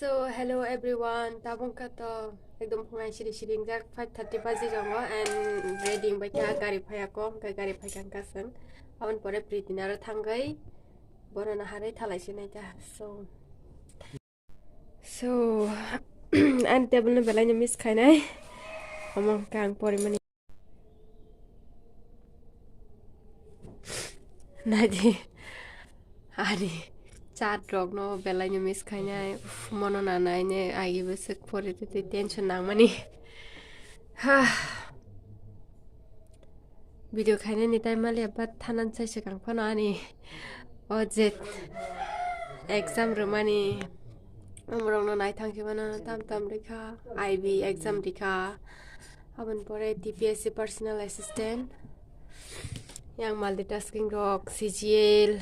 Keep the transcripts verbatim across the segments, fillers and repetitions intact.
So, hello everyone, tabuk kha to ekdom phungai siri siri wngjak, five thirty baji tongo and ready wngbai kha, gari phaiya kok, hwnkhe gari phaikha wngkha chwng. Aboni pore Priti naro thangwi bono naharwi thalai se nai kha. So, so, ani table no belai no miss khainai. Omo hwnkhe ang porimani. Naidi, ani chat rokno belai no miss khainai. Uf, mono nanai ne, agi bwswk pori twi twi tension nangmani. Ha. Video khainani time maliya, but thanan sai swkang phano ani o je exam rwmani, omorokno naithang khe mano, tam tam rikha, I B exam rikha, aboni pore T P S C personal assistant, yang multitasking rok, C G L,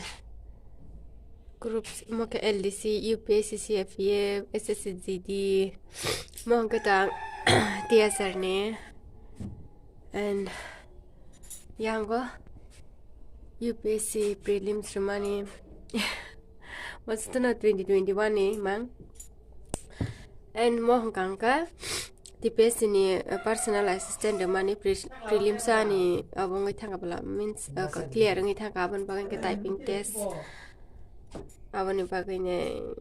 groups, omo khe L D C, U P S C, C A P F, S S C G D, omo hwnkhe ta T S R ni. And yango U P S C prelims rwmani. Mositono twenty twenty-one ni mang. And mo hwnkha hwnkha T P S C ni, uh, personal assistant rwmani pre-, prelims ani abo wngwi thangkha bwla, means, uh, clear wngwi thangkha, aboni bagwi hwnkhe typing test. Aboni bagwino,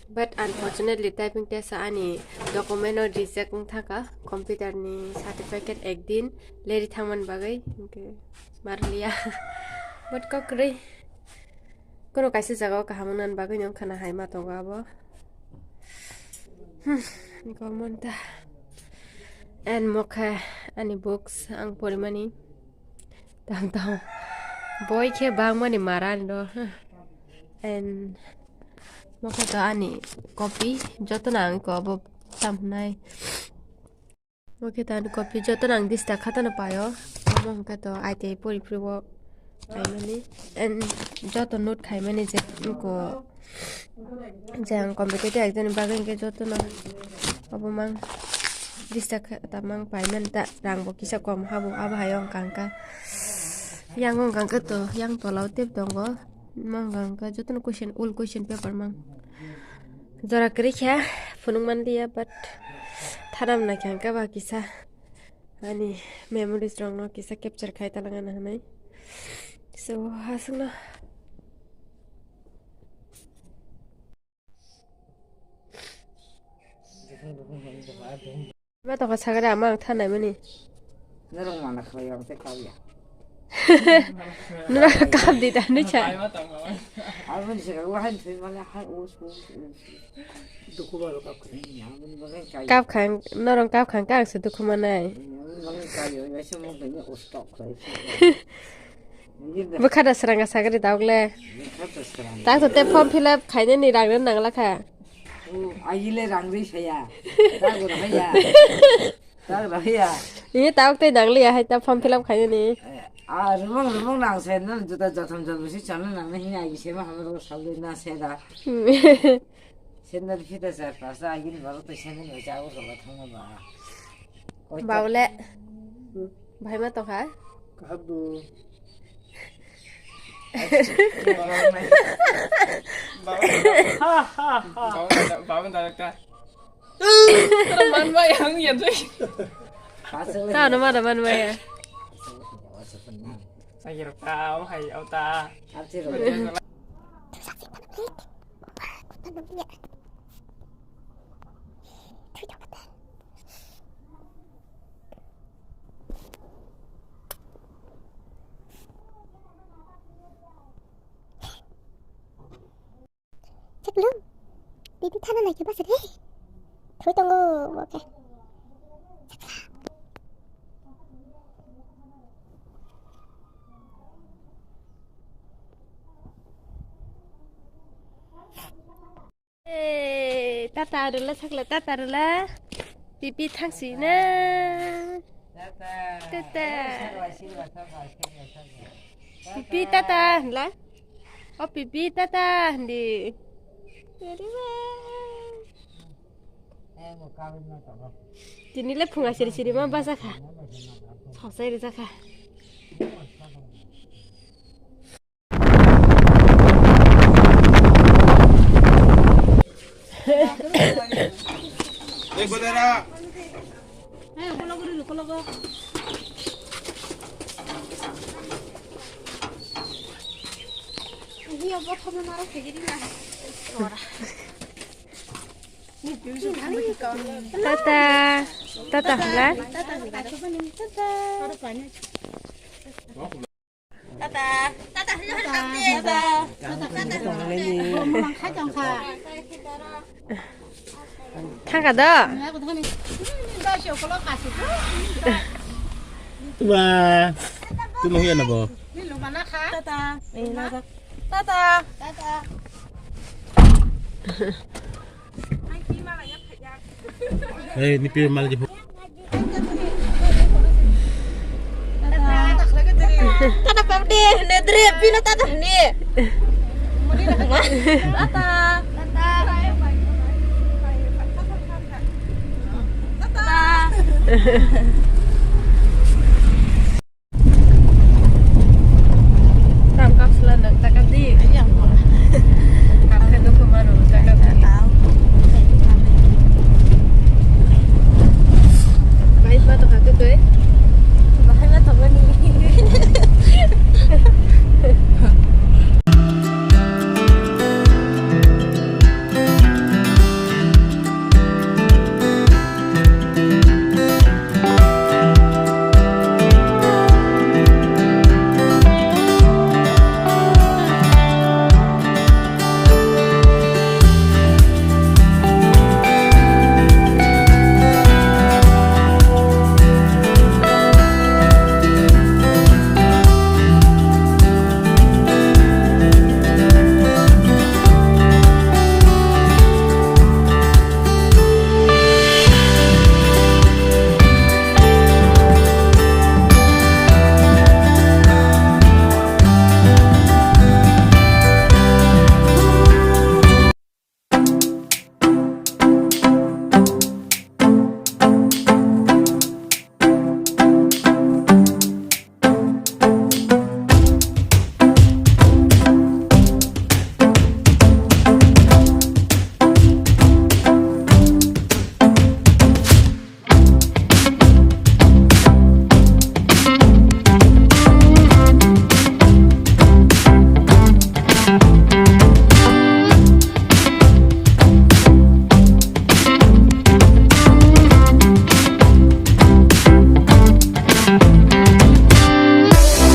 but unfortunately, typing test ani document o reject wng thangkha, computer ni certificate ekdin leri thangmani bagwi, hwnkhe marliya. But kok kwrwi, kono kaisa jaga o kaham wngnani bagwi no wngkha na hai ma tongo abo. Hmm, ni kok monta. And mokhe ani books ang porimani. Tam tam. Boi khe bangmani mara ani do. And mokhe to ani copy joto no ang iko abo tam hwnai. Mokhe to ani copy joto no ang dista khatano paio. Omo hwnkhe to I T I pori phuru o paimani. And joto note khaimani je iko je ang competitive exam ni bagwi hwnkhe jotono obo mang dista kha-, ta mang paimani ta, rang bo kisa kom habo, abo hai wngkha hwnkha. Yang wngkha hwnkha to, yang tola o tep tongo, mang wngkha hwnkha jotono question, all question paper mang. Jora kwrwi kha, phunuk manliya, but thanam naikha hwnkha ba kisa ani memories rokno kisa capture khai talangana hwnwi. So, aswkno. Ma tongkha sagada ama ang thanai mani. Norok mana khlai ang tei kap ya. Norok kap di ta nui cha. Aboni saka o hai thwi male hai o su. Dukhu ba kap khlai. Aboni bagwi kai. Kap khang, norok kap khang kang se dukhu manai. Aboni bagwi kai o, ya se mo khlai o stok khlai. Bwkha da sranga sagari dauk le. Bwkha da sranga. Tak to te form fill up khainani rang rw nang la kha. O, agile rang rwi saya. Tak rw haya. Tak rw haya. Ini tauk te nang liya hai ta form fill up khainani. A, rumang, rumang nang saya nan juta jotham jot bisi chana nang na hini agi sema hamar ko salde na saya da. Sendal fita sar pasa agin baro to sendal bacha ko sola thangma ba. Baule. Bhai ma tongkha? Kaham bo. Babu, babu, babu, babu, babu, babu. Manbai ang ya tui. Ta no ma da manbai ya. Akhir kau hai auta. Chaklo. Bibi thana naikhe basa de. Thoi tongo bo khe. Eh, tata rwla sakla, tata rwla. Pipi thangsi na. Tata. Tata. Pipi tata hwnla. O pipi tata hwndi. Tini le phunga siri siri ma basa kha. Thosai rwja kha. Tata. Tata hwnla. Tata. Tata. Tata. Thangkha do? Tuba. Tuno hiya nabo. Tata. Tata. Hei, ni pi mal di. Tata pabde, ne dre, pina tata ne. Tata. Tata.